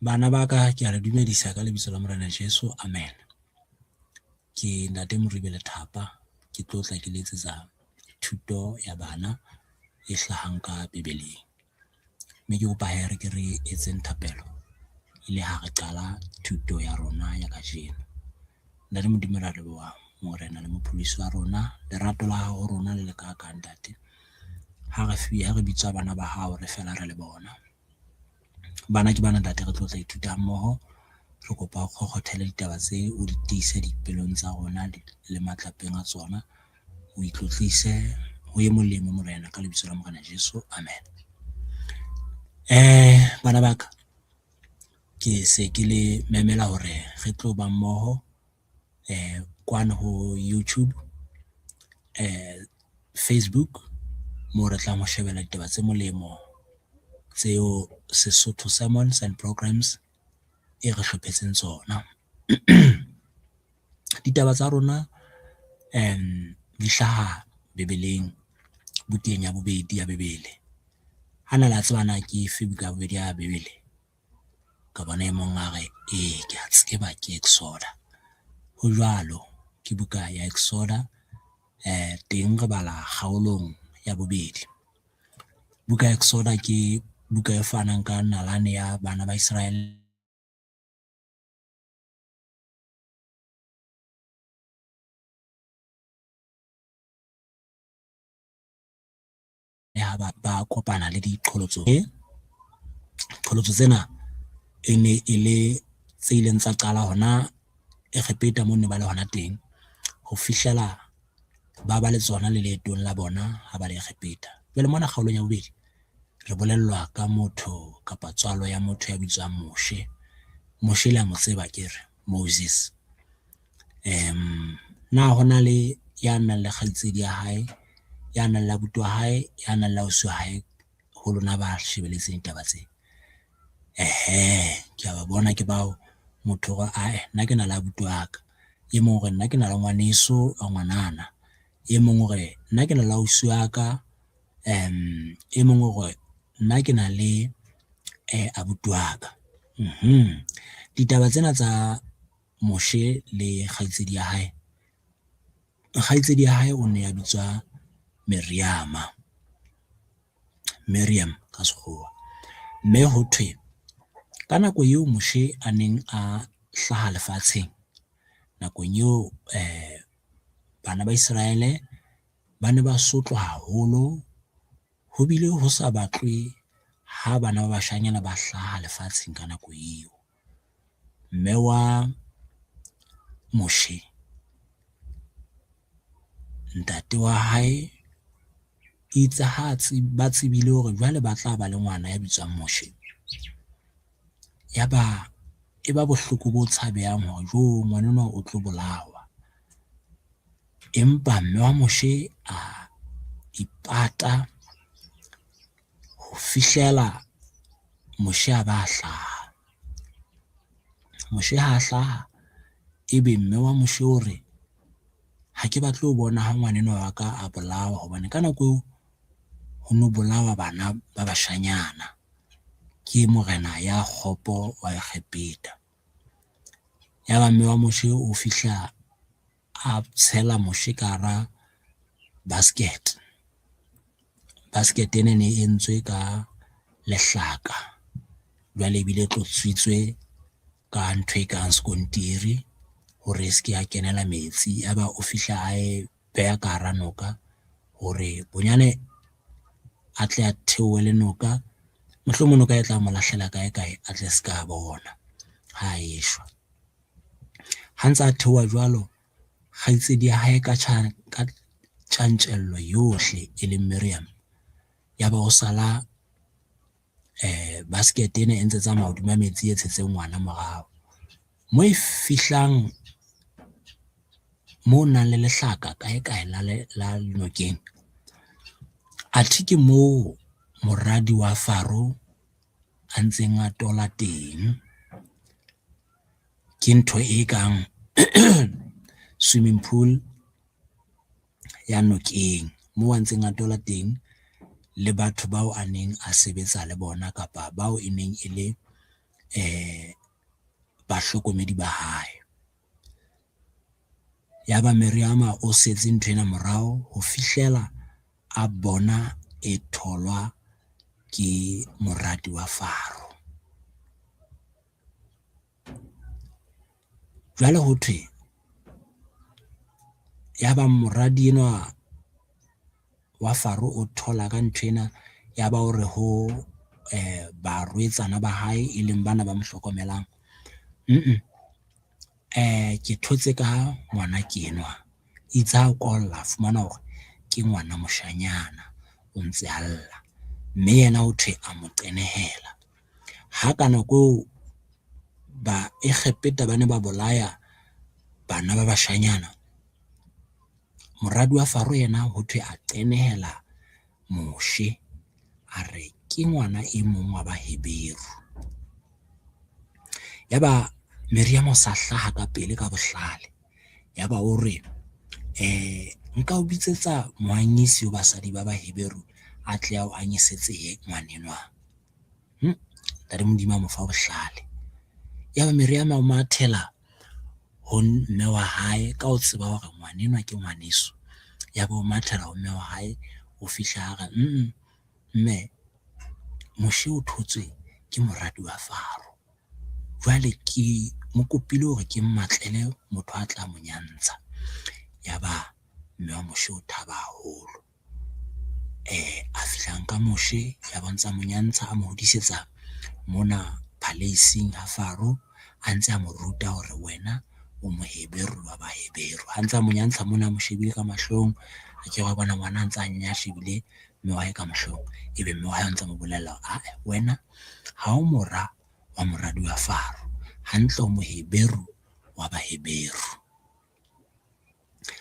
Bana ba ka, ke a le dumedisa ka lebitso la Morena Jeso, amen. Ke ntate Moribe Lethapa, ke tlo tla ke le etsetsa thuto ya bana e hlahang ka bebeleng. Mme ke kopa hee re ke re etseng thapelo e le ha re qala thuto ya rona ya kajeno. Ntate Modimo re a leboha Morena le mopholosi wa rona, lerato la hao ho rona le lekakang ntate, ha re ha re bitswa bana ba hao re fela re le bona. Bana ke bana ntate re tlo tla ithuta mmoho, re kopa o kgokgothele ditaba tse o di tiise dipelong tsa rona le matlapeng a tsona, o itlotlise ho ye molemo Morena ka lebitso la Morena Jeso, amen. Bana ba ka, ke se ke le memela hore re tlo ba mmoho kwana ho Youtube, Facebook moo re tlang ho shebella ditaba tse molemo tseo Sesotho Sermons and Programmes e re hlophetseng tsona. Ditaba tsa rona di hlaha bebeleng, bukeng ya bobedi ya bebele. A na le a tseba na ke efe buka ya bobedi ya bebele? Ka bona e mong a re, ee ke a tseba ke Exoda. Ho jwalo, ke buka ya Exoda teng re bala kgaolong ya bobedi. Buka ya Exoda ke buka e fanang ka nalane ya bana ba Israel ha ba kopana le diqholotso, qholotso tsena e ne e le tse ileng tsa qala hona Egepeta moo ne ba le hona teng ho fihlela ba ba le tsona le leetong la bona ha ba le Egepeta. Jwale mona kgaolong ya bobedi re bolellwa ka motho kapa tswalo ya motho ya bitswang Moshe. Moshe le a mo tseba akere, Moses. Na ho na le ya nang le kgaitsedi ya hae, ya nang le abuti wa hae, ya nang le ausi wa hae ho lona ba shebelletseng ditaba tse? Ehe, ke a ba bona ke bao, motho o re ae nna ke na le abuti wa ka, e mong o re nna ke na le ngwaneso wa ngwanana, e mong o re nna ke na le ausi wa ka, e mong o re nna ke na le abuti wa ka. Ditaba tsena tsa Moshe le kgaitsedi ya hae, kgaitsedi ya hae o ne a bitswa Meriama, Meriam ka sekgowa, mme ho thwe ka nako eo Moshe a neng a hlaha lefatsheng, nakong eo bana ba Israele ba ne ba sotlwa haholo, ho bile ho sa batlwe ha bana ba bashanyana ba hlaha lefatsheng ka nako eo. Mme wa Moshe, ntate wa hae itse ha ba tsebile hore jwale ba tla ba le ngwana ya bitswang Moshe, ya ba e ba bohloko bo tshabehang hore joo ngwana enwa o tlo bolawa. Empa mme wa Moshe a ipata ho fihlela Moshe a ba hlaha. Moshe ha hlaha, ebe mme wa Moshe o re, ha ke batle ho bona ha ngwana enwa wa ka a bolawa hobane ka nako eo ho no bolawa bana ba bashanyana ke morena ya kgopo wa Egepeta. Ya ba mme wa Moshe o fihla a tshela Moshe ka hara basket, basket ena e ne e entswe ka lehlaka jwale ebile e tlotsitswe ka ntho e kang skontiri hore e se ke ya kenela metsi. Ya ba o fihla ae beha ka hara noka hore bonyane a tle a theohe le noka, mohlomong noka e tla mo lahlela kae kae a tle se ka bona ha e shwa. Ha ntsa theoha jwalo, kgaitsedi ya hae ka ka tjantjello yohle e leng Meriam, ya ba o sala basket ena e ntse tsamaya hodima metsi e tshetseng ngwana morao. Moo e fihlang moo ho nang le lehlaka kae kae la nokeng, athe ke moo moradi wa Faro a ntseng a tola teng. Ke ntho e kang swimming pool ya nokeng, moo a ntseng a tola teng le batho bao a neng a sebetsa le bona kapa bao e neng e le. Bahlokomedi ba hae. Ya ba Meriama o setse nthwena morao ho fihlela a bona e tholwa ke moradi wa Faro. Jwale ho thwe, ya ba moradi enwa wa Faro o thola ka nthwena, ya ba o re ho barwetsana ba hae, e leng bana ba mo hlokomelang, ke thotse ka ngwana ke enwa. Itse ha kolla a fumana hore ke ngwana moshanyana o ntse a lla, mme yena ho thwe a mo qenehela. Ha ka nako eo Baegepeta ba ne ba bolaya bana ba bashanyana, moradi wa Faro yena ho thwe a qenehela Moshe, a re ke ngwana e mong wa Baheberu. Ya ba Meriamo o sa hlaha ka pele ka bohlale, ya ba o re nka o bitsetsa moanyesi ho basadi ba Baheberu a tle ao anyesetse ngwanenwa. Ntate Modimo a mo fa bohlale. Ya ba Meriama o mathela ho mme wa hae ka ho tseba hore ngwanenwa ke ngwaneso, ya ba o mathela ho mme wa hae o fihla a re, mme Moshe o thotswe ke moradi wa Faro, jwale ke mo kopile hore ke mmatlele motho a tla mo nyantsha. Ya ba mme wa Moshe o thaba haholo, a fihla a nka Moshe ya ba ntsa mo nyantsha a mo hodisetsa mona paleising ha Faro a ntse a mo ruta hore wena o Moheberu wa Baheberu. Ha ntsa mo nyantsha mona a mo shebile ka mahlong, akere wa bona ngwana a ntsa a nya a shebile mme wa hae ka mahlong, ebe mme wa hae o ntsa mo bolella hore ae wena ha o mora wa moradi wa Faro, hantle o Moheberu wa Baheberu.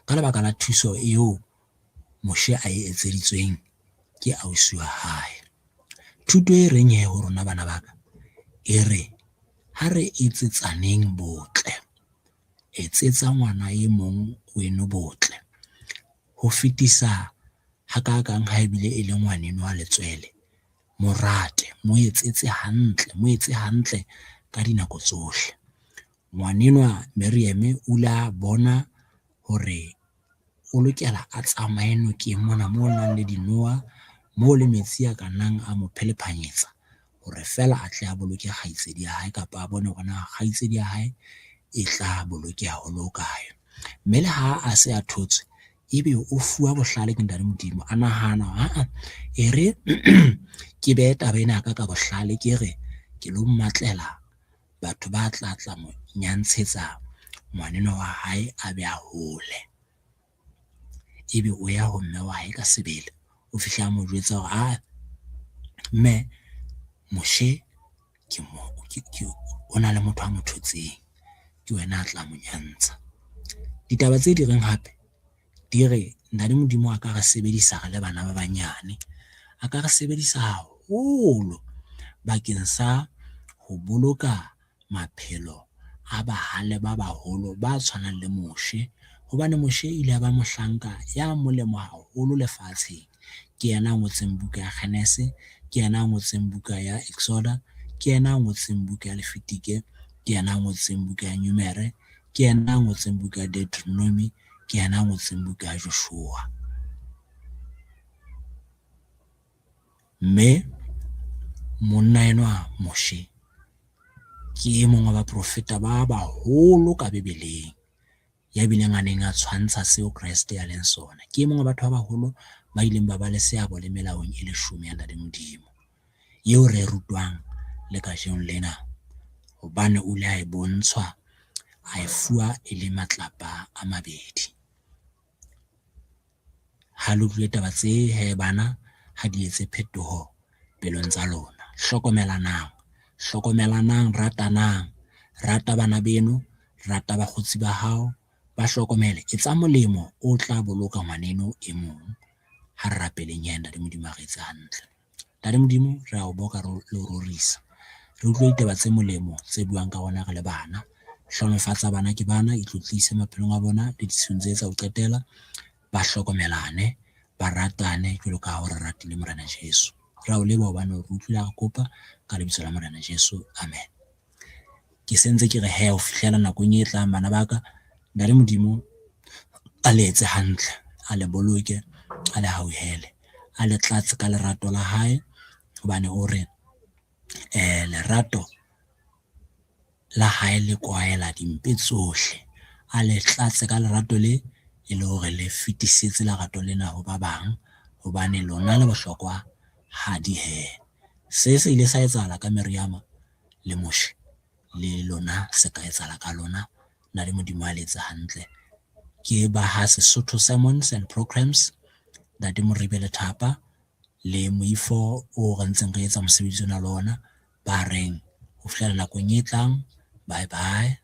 Ka lebaka la thuso eo Moshe a e etseditsweng ke ausi wa hae. Thuto e reng hee ho rona bana ba ka, e re ha re etsetsaneng botle, etsetsa ngwana e mong weno botle, ho fetisa hakakang ha ebile e le ngwaneno wa letswele, mo rate, mo etsetse hantle, mo etse hantle ka dinako tsohle. Ngwanenwa Meriame o ile a bona hore o lokela a tsamaye nokeng mona mo nang le dinoha, moo le metsi a ka nnang a mo phelephanyetsa hore feela a tle a boloke kgaitsedi ya hae kapa a bone hore na kgaitsedi ya hae e tla bolokeha ho le hokae. Mme le ha a se a thotswe, ebe o fuwa bohlale ke ntate Modimo, a nahana aa e re ke behe taba ena ya ka ka bohlale, ke re ke lo mmatlela batho ba tla tla mo nyantshetsa ngwanenwa wa hae a be a hole. Ebe o ya ho mme wa hae ka sebele, o fihla a mo jwetsa hore aa mme Moshe ke mo ke o na le motho a mo thotseng, ke wena a tla mo nyantsha. Ditaba tse di reng hape di re ntate Modimo a ka re sebedisa re le bana ba banyane, a ka re sebedisa haholo bakeng sa ho boloka maphelo a bahale ba baholo ba tshwanang le Moshe, hobane Moshe ile a ba mohlanka ya molemo haholo lefatsheng. Ke yena a ngotseng buka ya Kgenese, ke yena a ngotseng buka ya Exoda, ke yena a ngotseng buka ya Lefitike, ke yena a ngotseng buka ya Numere, ke yena a ngotseng buka ya Deuteronomy, ke yena a ngotseng buka ya Joshua. Mme monna enwa Moshe ke e mong wa baprofeta ba baholo ka Bibeleng, ya bileng a neng a tshwantsha seo Kreste a leng sona. Ke e mong wa batho ba baholo ba ileng ba ba le seabo le melaong e leshome ya ntate Modimo, eo re e rutwang le kajeno lena, hobane o ile a e bontshwa, a e fuwa e le matlapa a mabedi. Ha le utlwile taba tse hee bana, ha di etse phetoho pelong tsa lona. Hlokomelanang, hlokomelanang, ratanang, rata bana beno, rata bakgotsi ba hao, ba hlokomele, etsa molemo o tla boloka ngwaneno e mong. Ha re rapeleng hee ntate Modimo a re etse hantle. Ntate Modimo re a o boka le ho rorisa, re utlwe ditaba tse molemo tse buang ka rona re le bana. Hlohonolofatsa bana ke bana, itlotlise maphelong a bona le ditshiung tse tsa ho qetela, ba hlokomelane, ba ratane jwalo ka ha o re ratile Morena Jesu. Re a o leboha hobane o re utlwile ha re kopa ka lebitso la Morena Jesu, amen. Ke sentse ke re hee ho fihlela nakong e tlang bana ba ka, Ntate Modimo a le etse hantle, a le boloke, a le hauhele, a le tlatse ka lerato la hae hobane o re lerato la hae le kwahela dimpe tsohle. A le tlatse ka lerato le e le hore le fetisetse lerato lena ho ba bang hobane lona le bohlokwahadi hee. Se se ile sa etsahala ka Meriama le Moshe, le lona se ka etsahala ka lona. Ntate Modimo a le etse hantle. Ke ba ha Sesotho Sermons and Programmes, Ntate Moribe Lethapa le moifo oo re ntseng re etsa mosebetsi ona le ona, ba reng ho fihlela nakong e tlang, bye bye.